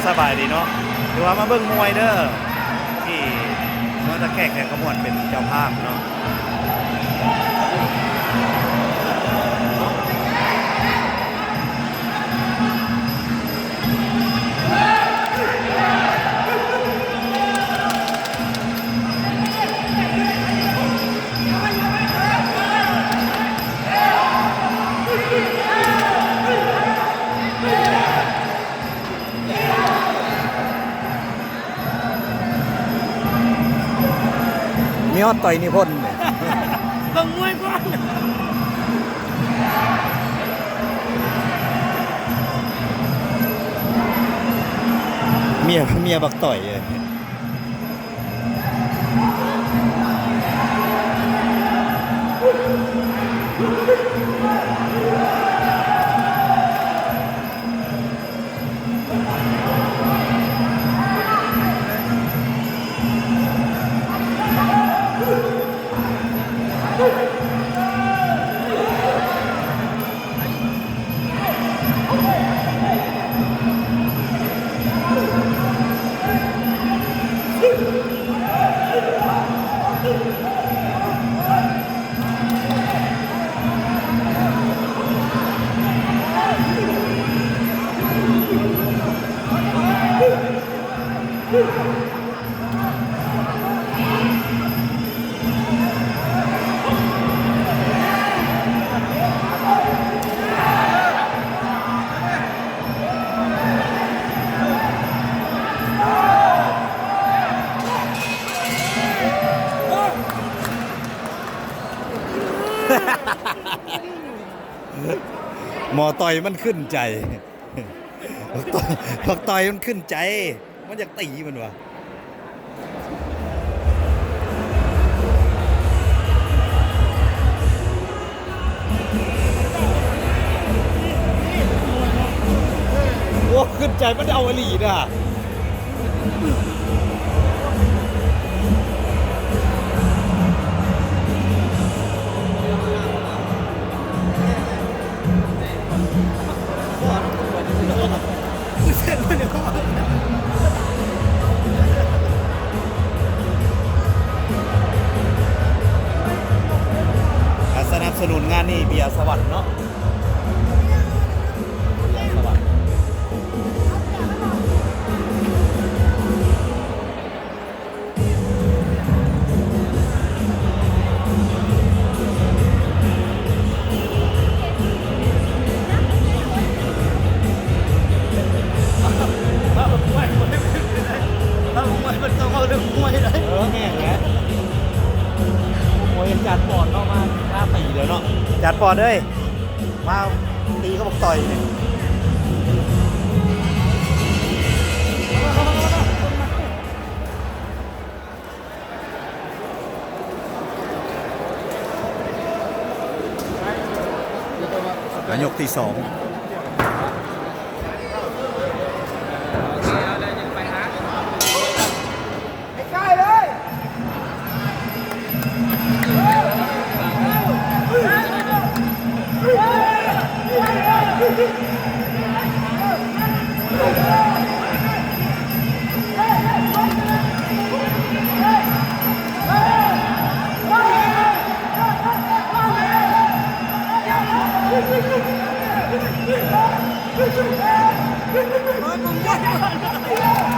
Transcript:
ສະບາຍດີເນາະ ຖືວ່າມາເບິ່ງມວຍເດີ ທີ່ເມືອງທ່າແຂກແຂວງຄຳມ່ວນເປັນເຈົ້າພາບເນາະ. ມີຮອດຕ່ອຍນິພົນເດ້ ເບິ່ງມວຍກ່ອນ ເມຍ ເມຍບັກຕ່ອຍເອີຍ. ໝໍຕ່ອຍມັນຂຶ້ນໃຈ. ບັກຕ່ອຍ ບັກຕ່ອຍມັນຂຶ້ນໃຈ ມັນຢາກຕີມັນຫວາ. ໂອ້ ຂຶ້ນໃຈມັນເອົາອີ່ຫຼີນະ. ການສະໜັບສະໜູນງານນີ້ ເບຍສະຫວັນເນາະ ເບຍສະຫວັນ. ເອີ ແມ່ນແຫຼະ ໂອ້ຍ ຈານປອນເນາະ ມາຫ້າປີແລ້ວເນາະ ຈານປອນເອີຍ. ມາຕີກັບບັກຕ່ອຍນີ້ ອາ ຍົກທີສອງ. ໃກ້ໆເລີຍ. ໂອ້ຍ ມຶງຢ່າ